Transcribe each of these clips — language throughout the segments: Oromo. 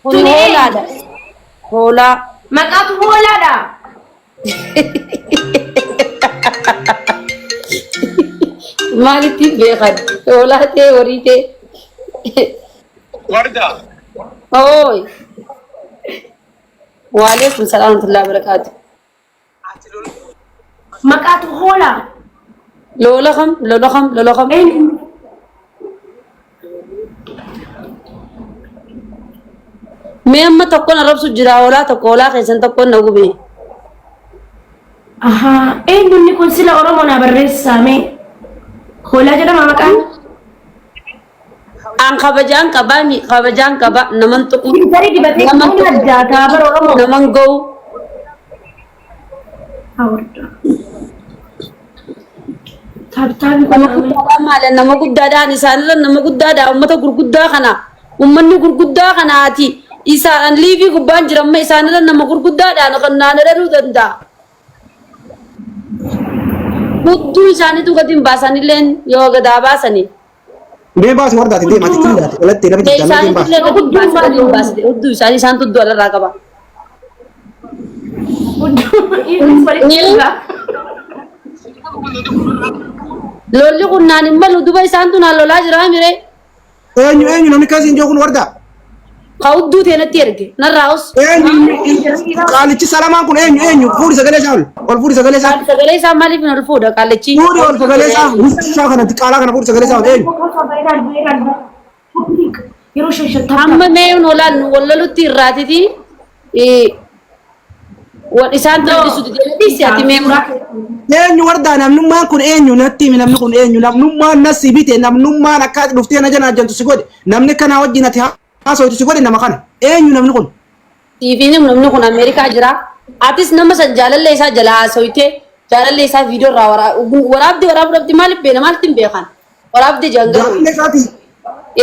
Kun Tuni hoolaadha. Hoolaa. Maqaatu hoolaadha. Maalitti beekan? Hoolaa ta'e horii ta'e. Warda. Ooy. Waalaikum salaam wa rahmatullahi wa barakaatu. Maqaatu hoolaa. Lola kam? Lola kam? Lola kam? Eenyu? Mee amma tokkoon arrabsu jira hoolaa tokko hoolaa keessan tokkoon na gube. Ahaa, eenyu inni kun sila Oromoo naa barreessaa mee? Hoolaa jedhama maqaan? An kabajaan qabaa mi kabajaan qaba naman tuqu Filtarii dibatee naman kun tuqu addaataa bara Oromoo. naman ga'u. Haa warda. Taabtaabii Nama godhaa mee? guddaadhaan maali nama guddaadhaan isaanirra nama guddaadha ummata gurguddaa kana ummanni gurguddaa kanaati isaan liivii gubbaan jira amma isaanirra nama gurguddaadhaan kan naan dhaluu danda'a. Hudduu isaaniitu gadi hin baasanilleen yoo gadaa baasanii. Mee baasi wardaati deema ati killaati olattee lafa jirta mee deem baasi. Isaaniitillee gadi hin baasan gadi hin baasne hudduu isaanii isaantu hudduu alarraa qaba. Innis walitti ergaa. Lolli kun naan hin malu duba isaantu naan lolaa jira miree. Eenyu eenyu namni akkasii hin jiru kun wardaa. Ka hudduu teenatti erge narraa os. Eenyu qaalichi salamaan kun eenyu eenyu fuudhi sagalee isaa ol ol fuudhi sagalee isaa. Sagalee isaa maaliif hin ol fuudha qaalichi? Fuudhi ol sagalee isaa hushaa kana xiqqaalaa kana fuudhi sagalee isaa ol eenyu. Yeroo shan shan taphata. Amma mee holaan wal lolutti irraatiti wal isaan tolchisu didee ati mee Eenyu wardaa namnummaan kun eenyu natti himi namni kun eenyu namnummaan na si bite namnummaan akka ati dhuftee na janaajantu si godhe namni kanaa wajjin ati haasawtu si godhe nama kana eenyu namni kun. Siifiin namni kun Ameerikaa jira. Atis nama san jaalallee isaa jala haasoytee jaalallee isaa viidiyoo irraa waraabdee waraabuu dhabdi maaliif beena maaltu hin beekan waraabdee jaangaruu. Jaalallee isaati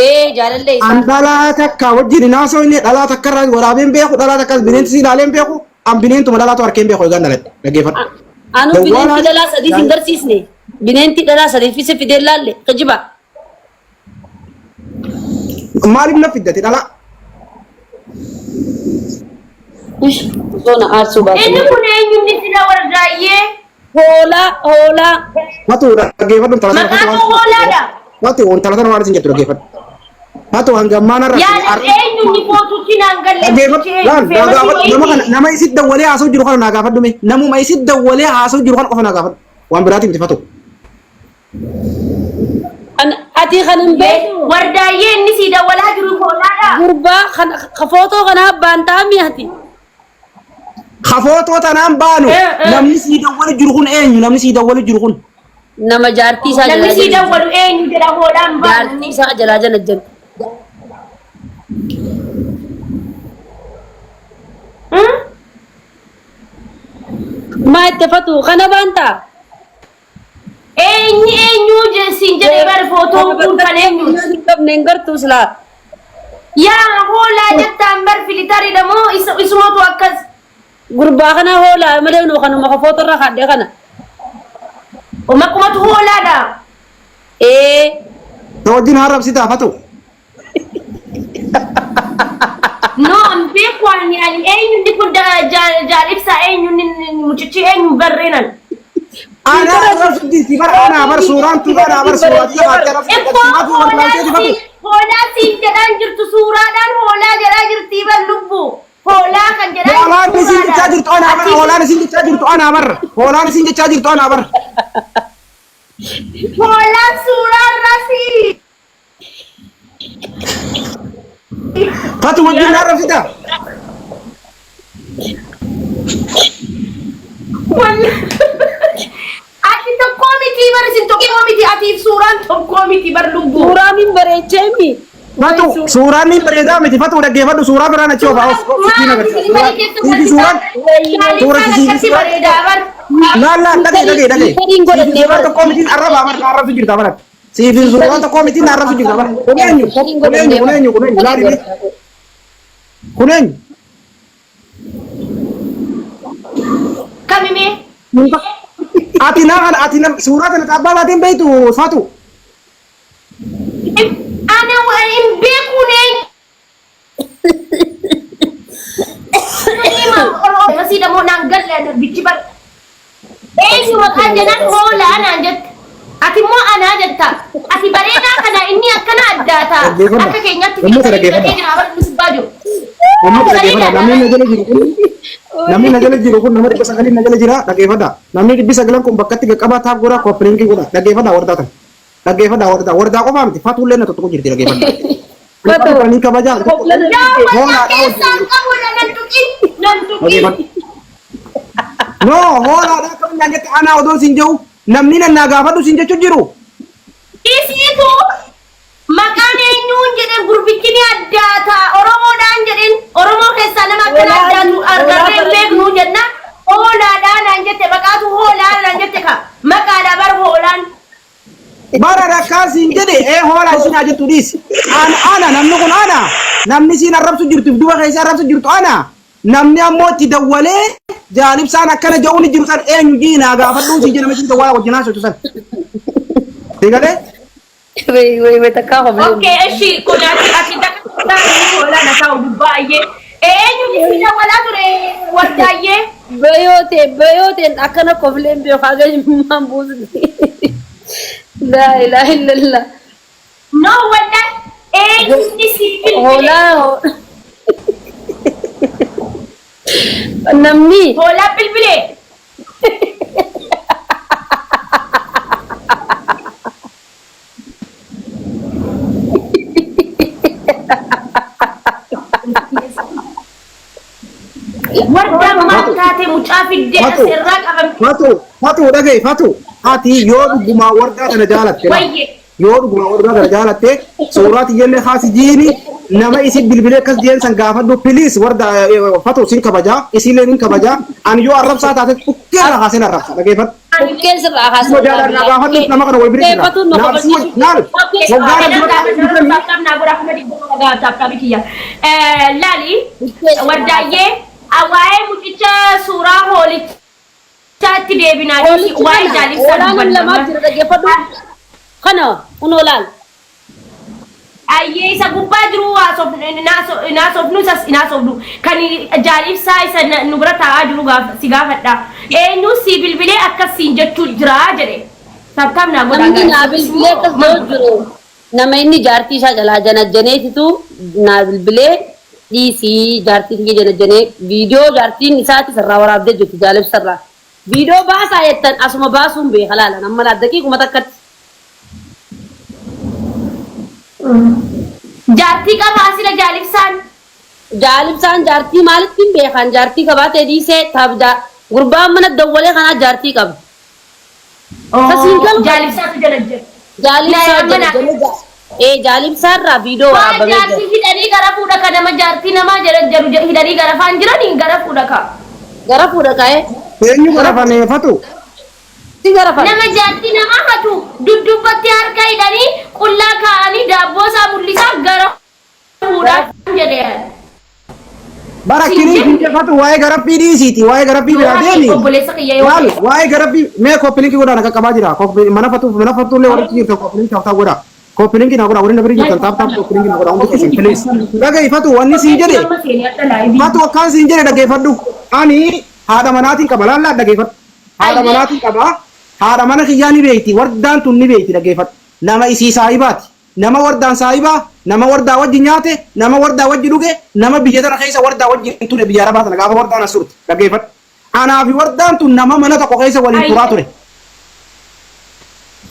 Ee jaalallee isaa. an dhalaa takka wajjin hin haasofne dhalaa takka irraa waraabeen beeku dhalaa takka bineensi si ilaalee hin beeku an bineentuma dhalaatu harkee hin beeku egaan dhaladhe dhaggeeffadhu. Anu Dawwaalaa bineentii dhalaa sadiif hin garsiisne. Bineentii dhalaa sadiif isa fidee laalle kijiba. Maaliif na fiddate dhalaa? Ish osoo na aarsuu baate. Inni kun eenyu inni sila wardaayyee? Hoolaa hoolaa. Fatu dhaggeeffadhu intala sana Maqaan fatu koo hoolaadha. Fatu intala sana waan isin jettu dhaggeeffadhu. Fatu hanga ammaa narra Yaada eenyu inni footutti naan galle dhaggeeffadhu laal naa gaafadhu nama kana nama isit dawwalee haasa'u jiru kana naa gaafadhu mee namuma isit dawwalee haasa'u jiru kana qofa naa gaafadhu waan biraati miti fatu. Ati kan hin beektu. Wardaayyee inni sii dawwalaa jiru hoolaadha. Gurbaa kan footoo kanaa baantaa mi'ati. Ka footoo tanaan baanu namni sii dawwalu jiru kun eenyu namni sii dawwalu jiru kun. Nama jaartii isaa Namni jalaa sii jala dawwalu eenyu jedha hoolaan baanu. jaartii isaa jalaa jala jala. Maa itti fatu kana baantaa? Eenyu eenyu siin jedhee bar footoon kun kan eenyuti? Hin qabne hin gartuu silaa. Yaa hoolaa jettaan bar filitariidha moo isumatu akkas? Gurbaa kana hoolaa malee nu kanuma ka footoo irra kaadhe kana. Maqumatu hoolaadha. Ee. Na wajjin haarabsitaa fatu. No, an beeku ani ani eenyu inni kun jaal ibsaa eenyu inni mucichi eenyu barreenan. Anaa arrabsutti si bar anaa bar suuraan tu anaa bar suuraa tiyya baattee arrabsutti Ikkoo simaatu wal hoolaa laaltee si hoolaa siin jedhaan jirtu suuraadhaan hoolaa jedhaa jirtii bar lubbu. Hoolaa kan jedhaa jirtu Hoolaan isin jechaa suuraadhaan. jirtu anaa bar Ati hoolaan isin jechaa jirtu anaa bar hoolaan isin jechaa jirtu anaa bar. hoolaan suuraarraa si. Fatu wajjin arrabsita. Ati tokkoo miti bar isin tokkoo miti atiif suuraan tokkoo miti bar lubbuu. Suuraan hin bareecheemi. Fatu suuraan ni bareedaa miti fatu dhaggeeffadhu suuraa biraan achi ofa of sitti agarsiisa. Siifi suuraan suura Shaalisaan siifi akkatti suuraan bareedaa bar. laal laal dhagee dhagee dhagee. Fedhiin Siifi godhannee suuraa bar. tokkoo miti arrabaa bar arrabsu jirta bara. Siifi suuraa tokkoo miti arrabsu jirta bara. Kun eenyu Fedhiin kun eenyu godhannee kun bar. eenyu kun eenyu laali mee kun eenyu. Kamimee? Ati na kana ati na suuraa kana xabbaa baateen beektu fatu. Ana hin beekuun eenyu. darbichi bar. Eenyu maqaan jedhan hoolaa naan jette. Ati immoo anaa jetta. Ati bareedaa kana inni akkana addaata. Dhaggeeffadha. Akka keenyatti Uummata filatanii dhaggeeffadha. filatee jira bara nuti jiru. Uummata dhaggeeffadha. Namni na jala jiru kun namni na jala jiru kun nama 900 na jala jira dhaggeeffadha. Namni 900 kun bakkatti qaqqabaa taaf godha koppiliinkii godha dhaggeeffadha wardaa tan. Dhaggeeffadha wardaa wardaa qofaa miti fatuullee na tuttuqu jirti dhaggeeffadha. Fatu. Ni kabajaa. Yaa wanta Hoolaadha keessaan wajjin. qabu nan tuqin nan tuqin. Dhaggeeffadha. No hoolaadha akkamiin naan jette anaa odoon siin jiru namni nan naa gaafadhu siin jechuu jiru. Isiitu maqaan eenyuun jedheen gurbichi ni addaata Oromoodhaan jedheen Oromoo keessaa nama akkana Hoolaa addaatu argarree hin hoolaa beeknu jenna hoolaadhaan naan jette maqaatu hoolaa naan jette ka maqaadha bar hoolaan. Bara rakkaa siin jedhe ee hoolaa isin haa jettu dhiisi. Ana ana namni kun ana namni siin arrabsu jirtu duba keessa arrabsu jirtu ana namni ammoo itti dawwalee jaalibsaan akkana jedhuun jiru san eenyu jiinaa gaafadhuun siin jedhame siin dawwalaa wajjin haasoftu san. Sigalee? Wey wey wey takkaa hobleen. Okay, eshi kun ati ati takka hoolaan haasa'u baay'ee. Eenyu si dawwalaa ture wardaayyee? Bayooteen bayooteen akkana kofleen beeku haga himmaan buusni. Laa ilaaha illallah. No wallah eenyu si bilbile? Hoolaa namni Hoolaa bilbile. Wardaan maal taate mucaa fiddee Fatu. asirraa qabamte. Fatu fatu dhaga'i fatu ati yoo dhugumaa wardaa kana jaalatte Wayye. yoo dhugumaa wardaa kana jaalatte suuraa tiyyallee haasi jiini nama isin bilbilee akkas jeen san gaafadhu please wardaa fatu sin kabajaa isillee nin kabajaa ani yoo arrabsaa taate dhukkeerraa haaseen arrabsa dhageeffadhu. buqqeen sirraa Isuma jaalaan naa gaafadhu nama kana wal bira jira. Fatuun na Naaf si kofalchiisu. naal waggaa na dura Laali wardaayyee waa'ee mucicha suuraa hoolichaatti deebinaa Hoolichi waa'ee kana jaalibsaa hoolaan dubbanna. lamaatu jira dhaggeeffadhu. Kana kunoo laal. Ayyee isa gubbaa jiru naasofnu isas naasofnu kan jaalibsaa isa nu bira taa'aa jiru si gaafadha. Eenyu si bilbilee akkas siin jechuu jira jedhe. Sabtaaf naa godhaa Namni naa bilbilee akkas jedhu jiru. Nama inni jaartii isaa jalaa janajjaneetitu naa bilbilee dhiisii jaartii kiyya janajjanee viidiyoo jaartiin isaatis irraa waraabdee jirti jaalibsarraa. Viidiyoo baasaa jettan asuma baasuun beeka laala amma laal daqiiquma takkatti. Jaartii qaba asila jaalibsaan. Jaalibsaan jaartii maalitti hin beekan jaartii qabaatee dhiisee taabdaa gurbaan mana dawwalee kanaa jaartii qaba. Tasiin galu Jaalibsaatu janajjane. jaalibsaa Amma naa- janajjanee ee jaalibsaarraa viidiyoo Waa waraabamee jira. jaartii hidhanii gara fuudha ka nama jaartii namaa janajjanu hidhanii gara faan jiranii gara fuudha ka. Gara fuudha ka'ee Eenyu garafamee fatu? si gara fana. Nama jaartii namaa hatu duddubbatti harka hidhanii qullaa kaa'anii daabboo isaa mul'isaa gara fuudhaa jedhee. Bara kiriin kun fatu waa'ee garaffii dhiisiiti waa'ee garaffii biraa deemi. Obboleessa kiyya yoo Maal waa'ee garaffii mee koppilinkii godhaan akka qabaa jira. Mana fatu mana fattuullee warri jirtan koppilinkii taaf taaf godha. Koppilinkii naa godha warri na bira jirtan taaf taaf koppilinkii naa godha hundi keessan please. Dhaga'i fatu wanni siin jedhe fatu akkaan siin jedhe dhaggeeffadhu. Ani haadha manaatiin qaba laallaa dhaggeeffadhu. Haadha manaatiin qaba. Haadha mana kiyyaa ni beekti wardaan tun ni beekti dhaggeeffadhu. Nama isii saahibaati. Nama wardaan saahibaa, nama wardaa wajji nyaate, nama wardaa wajji dhuge, nama biyya tana keessa wardaa wajji ture biyya arabaa tana gaafa wardaan as turte dhaggeeffadhu. Anaa fi wardaan tun nama mana tokko keessa waliin turaa ture.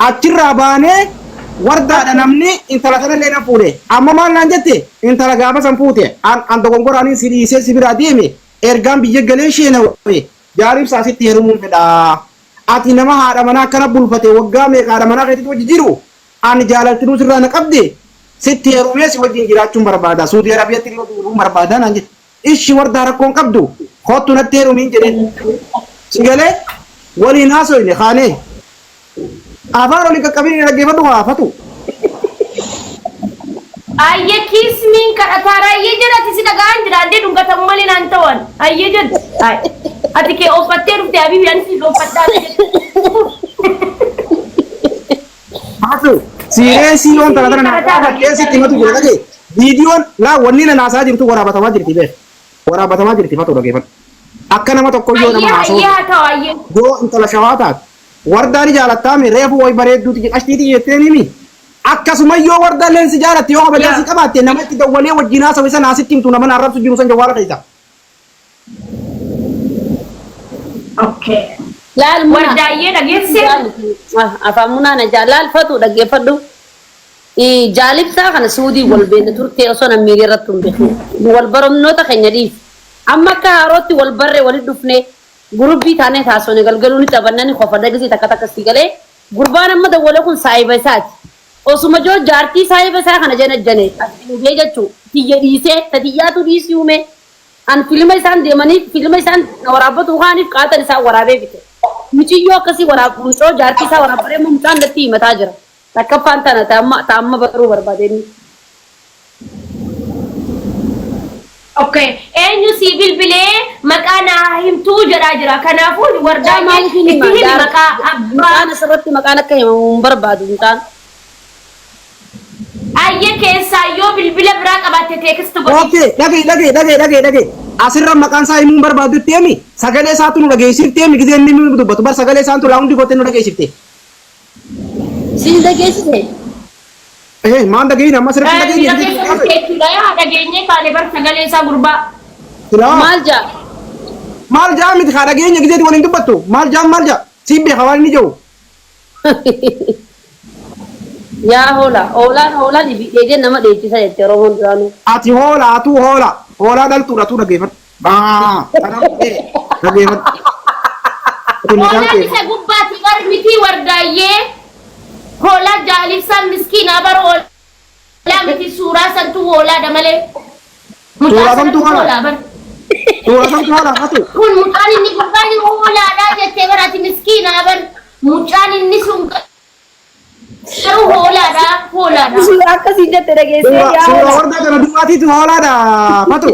Achirraa baanee wardaadha namni intala sanallee na fuudhe. Amma maal naan jette intala gaafa san fuute an an dogongoraanin si dhiisee si biraa deeme ergaan biyya galee sheenawe jaaribsaa sitti heerumuun fedhaa. Ati nama haadha manaa akkana bulfate waggaa meeqa haadha manaa keetitti wajji jiru ani jaalaltinuu sirraa na qabde sitti heerumee si wajjin jiraachuun barbaada. Suudii Arabiyaatti illee deemuun barbaada naan jette. Ishi wardaa rakkoon qabdu kottu natti heerumiin jedheen. Si galee waliin haasoyne kaanee afaan olii qaqqabin dhaggeeffadhu haafatu. Ayyee kiismiin kadhataara ayyee jedha ati si dhaga'aan jira andee dhungatamu malee naan ta'an ayyee jedhu. Ati kee ooffattee dhufte abibi ani si ooffataa Haatu siireesii yoon tana tana naa gaafattee sitti himatu jira dhagee viidiyoon laa wanni na naasaa jirtu waraabatamaa jirti beek waraabatamaa jirti fatu dhaggeeffadhu. Akka nama tokko yoo nama Ayyee haasoo ayyee haa ta'u ayyee. yoo intala shawaa taate wardaa ni jaalattaa mi reefu way bareedduuti qashtiiti jettee nimi. Akkasuma yoo wardaa leensi jaalatti yoo kabajaa si qabaatte namatti dawwalee wajjin haasawe sana asitti himtu nama arrabsu jiru san jawwaala keessa. Okay. Laal muna. Wardaayyee dhageessee. Afaan munaa na laal fatu dhaggeeffadhu. Jaalibsaa kana suudii wal beekna turte osoo namni miidiyaa irratti hin beekne. Wal baromnoota keenya dhiisi. Amma akka haarootti wal barree walitti dhufne gurubbii taanee taasifne galgaluu ni taphannani qofa dhagisii takka takka si galee gurbaan amma dawwalee kun saayiba isaati. Osuma joo jaartii saayiba isaa kana jana jane as dhufee jechuu tiyya dhiisee tatiyyaatu dhiisii uume. An filma isaan deemanii filma isaan waraabbatu kaaniif qaatan isaan waraabee bite. Muciyyoo akkasii waraab mucoo jaartii isaa waraabbaree immoo mucaan natti himataa jira. Takkaffaan tana ta'amma baruu barbaade inni. Okay. Eenyu si bilbilee maqaa naa himtuu jedhaa jira. Kanaafuu wardaayyee Maaliif hin itti hima? himi maqaa abbaa. Mucaan asirratti maqaan akka himamu hin barbaadu mucaan. Ayyee keessaa yoo bilbila biraa qabaatte text godhi. Okay, dhaga'i dhaga'i dhaga'i dhaga'i dhaga'i. Asirra maqaan isaa himuu hin barbaadu himi. Sagalee isaatu nu dhageessifte himi gisee inni nu dubbatu bar sagalee isaantu laawundi gootee nu dhageessifte. Siin dhageessise? Eh, maan dhaga'iin amma asirratti Miira dhaga'iin. keessa jechuudha. Yaa dhageenyee kaane bar sagalee isaa gurbaa. Silaa Maal jaa? maal jaa miti kaa dhageenya giseeti waliin dubbattu maal jaa maal jaa siin beeka waan inni jiru. Yaa hoola, hoolaan hoolaan dheedee nama dheechisa jette Oromoon duraanuu. Ati hoola atuu hoola hoolaa dhaltuudha atuu dhageeffadhu. Baa kanaaf dhageeffadhu. Ati maqaan Hoolaan kee isa gubbaatti bar miti wardaayyee. Hoolaa jaalibsaan miskiinaa bar hoolaa miti suuraa santu hoolaadha malee. Mucaa Suuraa santu sanatu hoolaa? hoolaa bar. Suuraa santu hoolaa atu. Kun mucaan inni gurbaan inni hoolaadha jettee bar ati miskiinaa bar. Mucaan inni sun garuu hoolaadha hoolaadha. Akkasiin jette dhageessee Suuraa yaa suuraa hoola. wardaa kana duwwaatiitu hoolaadha fatu.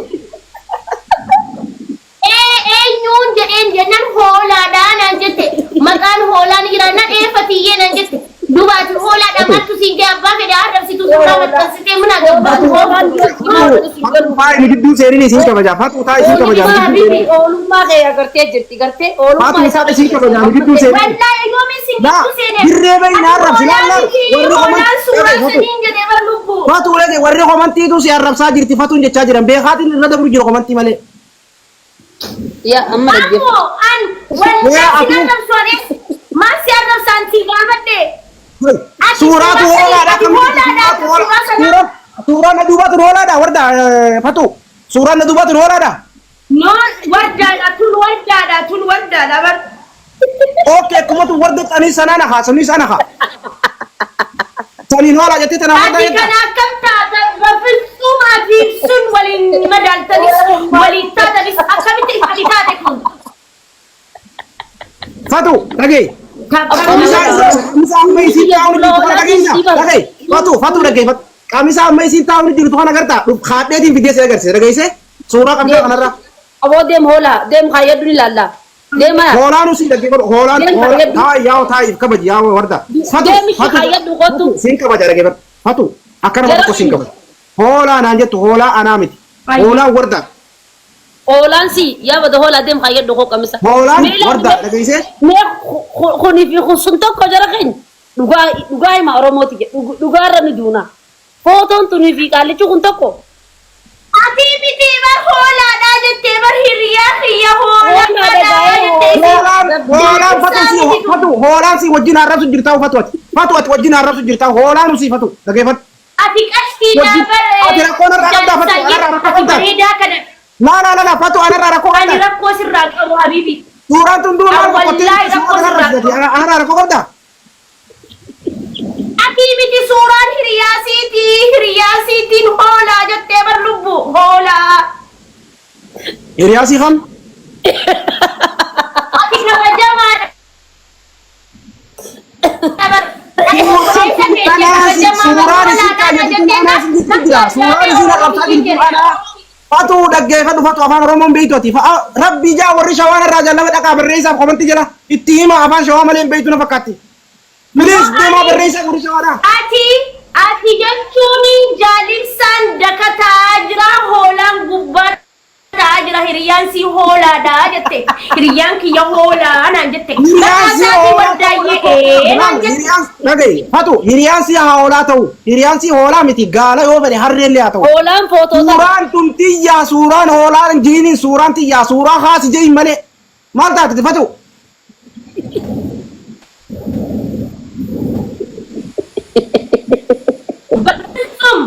Ee eenyuun jedheen jennaan hoolaadha naan jette maqaan hoolaa ni jira nan eeffatiyyee naan jette dubaati hoolaadha maaltu siin jee abbaa fedhe arrabsitu suuraa maxxansitee mana gabbaatu. Hoolaan Fatu taa'e nu gidduu seenin isiin kabajaa fatu taa'e isiin kabajaa nu gidduu seenin. Oolummaa kee agartee jirti gartee oolummaa Fatu isaa isiin kabajaa nu gidduu seenin. Wallaahi yoomiin siin Laa gidduu seene. dirree bahi na arrabsi laa laa warri Hoolaan suuraa komantii saniin jedhee bar lubbuu. fatu dhage warri komantiitu si arrabsaa jirti fatuun jechaa jiran beekaatiin irra dabru jiru komantii malee. Yaa amma dhaggeeffadhu. Ammoo an wallaahi sin arrabsu maal si arrabsaan si gaafadhe. Ati Suuraatu suuraa hoolaadha sanii- ati hoolaadha, suuraa sana- Suuraan na duubaatu hoolaadha warda fatu suuraan na duubaatu hoolaadha. No wardaadha tun wardaadha tun wardaadha bar. Okay akkumatu warda xanii sanaa na haa sanii sana haa. Saniin hoolaa jettee tanaa warda Ati jetta. kana akkam taata bafisum ati sun waliin madaaltanis waliin taatanis akkamitti ati taate kun. Fatu dhaga'i. Qamisa amma isiin taa'u jirtu kana dhageessa. Dhaga'i. Fatu fatu dhaggeeffatu. Qamisa amma isiin taa'u jirtu kana agartaa. Haadheetiin fidee si agarsiisa dhageesse. Suuraa qamisa kanarra. Aboo deem hoolaa deem kaayyadhu ni ilaalla. Deema Hoolaan usin dhaggeeffatu. Hoolaan Deem hoolaan kaayyadhu. taa'i yaa'u taa'iif kabaji yaa'u warda. Fatu Deem ishii fatu kaayyadhu kottu. siin kabaja dhaggeeffatu. Fatu akka nama tokko siin kabaja. Hoolaa naan jettu hoolaa anaa miti. Hoolaan warda. Hoolaan si yaa bada hoolaa deem kaayyadhu koo qamisa. Hoolaan Mee ilaali warda mee- dhageessee. Mee kunii fi kun sun tokko jara keenya dhugaa dhugaa hima Oromooti jedhu dhugaarra ni duuna. Footoon tunii fi qaallichi kun tokko. Ati miti bar hoolaadha jettee bar hiriyaa kiyya hoolaadha jettee. Hoolaan hoolaan fatu si fatu hoolaan si wajjin arrabsu jirtaa fatu ati. Fatu ati wajjin arrabsu jirtaa hoolaan si fatu dhageeffadhu. Ati qashtiidha bar. Ati rakkoo narraa qabdaa fatu anarraa rakkoo Ati qabdaa. bareedaa kana. Laa laa laa fatu anarraa rakkoo Ani qabdaa. rakkoo sirraa qabu habiibi. Suuraan tun duuba maal qoqqottee Wallaahi rakkoo suuraa sirraa kanarra qabu. anarraa rakkoo qabdaa. Ati miti suuraan hiriyaa siitii hiriyaa siitiin hoolaa jettee bar lubbu hoolaa. Hiriyaa si kam? Ati kabajamaadha. Bar Kanaas suuraan isin kaayatu anaas jirtu jira. Suuraan isin qabsaa jirtu anaa. Fatu dhaggeeffadhu fatu afaan Oromoon beektu ati. Rabbi jaa warri shawaan irraa jallaba dhaqaa barreessaaf komantii jala itti hima afaan shawaa malee hin beektu na fakkaatti. Please deemaa barreessaa warri shawaadhaa. Ati jechuun jaalibsaan dakataa jira hoolaan gubbaa ta'aa jira. Hiriyyaan sii hoolaadha jette. Hiriyyaan kiyya hoolaa naan jette. Hiriyaan Maqaa si isaatii hoolaa wardaayyee ta'u ee naan jette. hiriyaan dhagaye fatu hiriyaan si hoolaa ta'u hiriyaan si hoolaa miti gaala yoo fedhe harreellee haa ta'u. Hoolaan footoo sana. Suuraan tun tiyyaa suuraan hoolaan jiiniin suuraan tiyyaa suuraa haasi jehin malee maal taate fatu. በፍጹም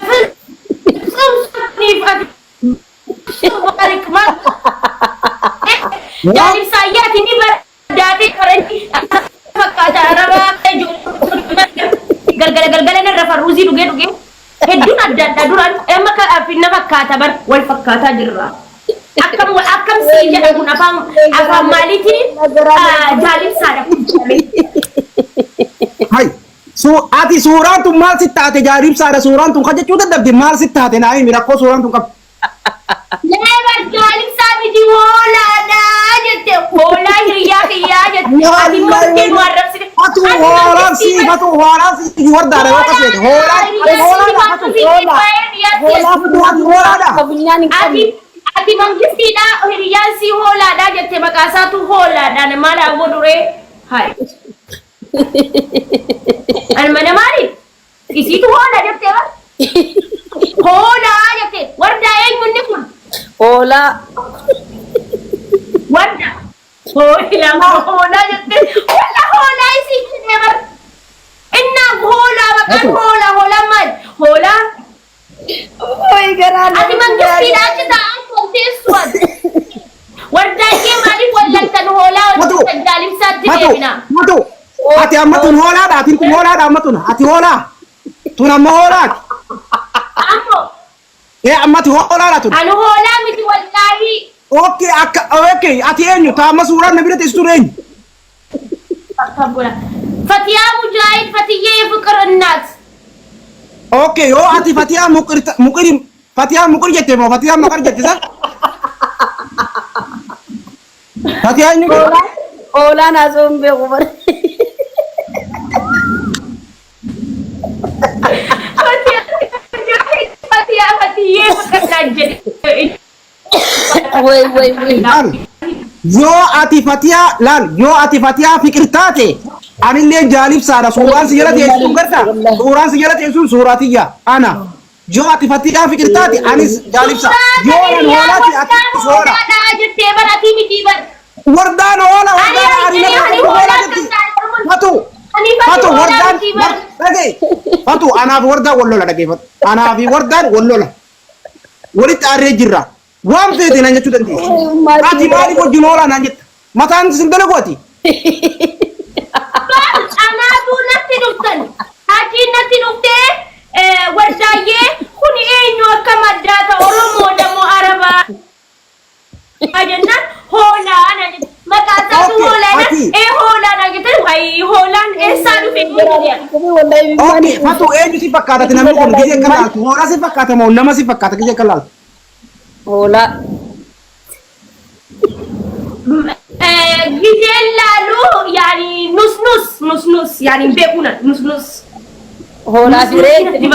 በፍጹም saniif ati barik maal jaalibsaayyaati ni bardaatee faranjii fakkaata arabaa galgala galgala narra farruuzii dhugee dhugee hedduun adda addaa duraan amma na fakkaata bar wal fakkaataa jirra. Akkam akkam sii jedha kun afaan afaan maaliitiin jaalibsaadha. Hai su ati suuraan tun maal si taate jaaribsaadha suuraan tun kan jechuu dadhabde maal si taate naa himi rakkoo suuraan tun qabdu. Leebar jaalibsaa miti hoolaadha jette hoolaa hiriyaa kiyyaa jette ati murtee nu arrabsite. Atu hoolaan si fatu hoolaan si wardaadha yoo akkas jette hoolaan hoolaadha fatu Hoolaa ati hoolaadha. Funyaan hin qabne. Ati ati mangistiidha hiriyyaan si hoolaadha jette maqaa isaatu hoolaadha maal haa godhuree hai. Almana maali? Isiitu hoolaa jettee bar. Hoolaa jette wardaa eenyunni kun? Hoolaa. Warda. Hoolaa hoolaa jette hoolaa hoolaa isii jette bar. Innaa hoolaa maqaan hoolaa hoolaa maal? Hoolaa. Oy garaan. Ati mangistiidha achi taa'an konteessu ati. Wardaa ishee maaliif wallaltan hoolaa Matu. hojjetan jaalimsaatti Fatu deebina. fatu ati amma tun hoolaadha ati kun hoolaadha amma tun ati hoolaa tun amma hoolaati. Ammoo Ee amma ati hoolaadha tun. ani hoolaa miti wallaahi. Okay akka okay ati eenyu ta amma suuraan na bira teessu ture eenyu. Fatiyaa Mujaahid Fatiyyee የፍቅር እናት Okay yoo ati Fatiyaa muqir muqiri Fatiyaa muqir jette moo Fatiyaa maqar jette sa? Fatiyaa eenyu? Hoolaan haasa'uu hin beeku bara. Fatiyaa Fatiyyee የፍቅር እናት jedhe. Way way way. Laal yoo ati Fatiyaa laal yoo ati Fatiyaa fiqir taate anillee jaalibsaadha suuraan si jala teessuun garta suuraan si jala teessuun suuraa tiyya ana yoo ati Fatiyaa fiqir taate anis jaalibsa yoo anan hoolaati ati hoolaa Hoolaadha jettee bara ati miti bara. wardaan hoola wardaan Ani ani ani hoolaa hoolaa jetti kan fatu Ani fatu hoolaa wardaan miti bara. dhagaye fatu anaaf wardaan wal lola dhageeffatu anaaf wardaan wal lola walitti aarree jirra waan feete naan jechuu dandeessi ati maaliif wajjin hoolaa naan jetta mataan sin dalagu ati Anaatu natti dhuftan. Hatiin natti dhuftee wardaayyee kuni eenyu akka maddaata Oromoo damoo Arabaa jennaan hoolaa naan jette. Maqaa isaatu Okay, hoolaa ati. ee hoolaa naan jette wayi hoolaan eessaa dhufe Okay, fatu eenyu si fakkaata ati namni kun gizee akka laaltu hoolaa si fakkaata moo nama si fakkaata gizee akka laaltu Hoolaa. Gizeen laalu yaani nus nus nus nus yaani beekuna nus nus. Hoolaa fi re'ee.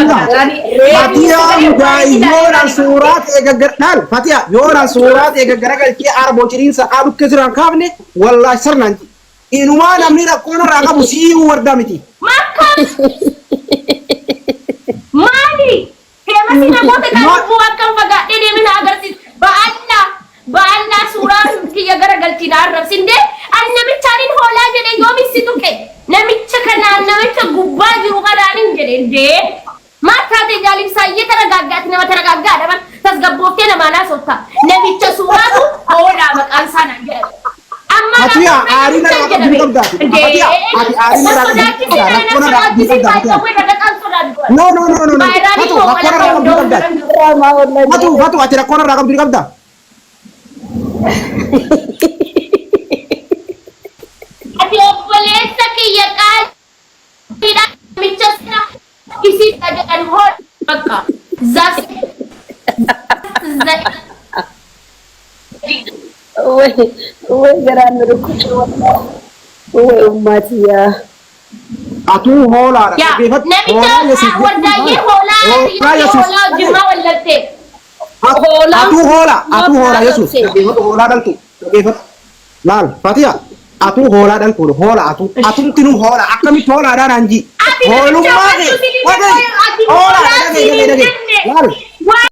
Fatiyaa mugaay yoonaan suuraa ta'e gaggar Fatiyaa yoonaan suuraa ta'e gaggaragalchee arboo ciriinsa dhukkee siraan kaafne wallaahi sirnaan inumaa namni rakkoon irraa qabu siiyuu wardaa miti. Makka maali? Feemasi namoota kan lubbuu akkam fagaadhee deemee na agarsiisa. Ba'allaa ba'allaa suuraa kiyya garagalchii na arrabsindee ani namichaaniin hoolaa jedhee yoomis si tuqe namicha kanaan namicha gubbaa jiru kanaanin jedhe dee maal taate jaalimsaayyee taragaaggaati nama taragaaggaadha ban tasgabbooftee namaa naasofta namicha suuraatu hoolaa maqaan isaa naan jedhame. Amma Fatiyaa aarii narraa qabdu qabdaati. Fatiyaa ati aarii narraa qabdu qabdaa rakkoo narraa qabdu qabdaa Fatiyaa. No no no no no Fatu rakkoo narraa qabdu qabdaati. Fatu fatu ati rakkoo narraa qabdu qabdaa. Ati obboleessa kiyya qaaliidha namicha sana isiidha jedhan hool bakka zas Way way garaan nu dhukkubse way ummaatiyyaa. Atuu hoolaadha. Yaa Dhaggeeffadhu. namicha Hoolaa yesuus wardaayyee hoolaa Hoolaa yesuus. hoolaa jimmaa wallatte. Hoolaan Atuu hoola, atuu hoola Yesuus. Dhaqeeffadhu. Dhaggeeffadhu hoolaa dhaltu. Dhaggeeffadhu. Laal, Fatiha, atuu hoolaa dhaltu, hoola atuu. Atumti nu hoola, akkamitti hoolaadhaan hanji. Ati namicha Hoolummaa hubachuu kee. si hin Dhagahi, dandeenye, ati hoolaa hoolaa dhagahi, si hin dhagahi, dhagahi. jenne. Laal. Waa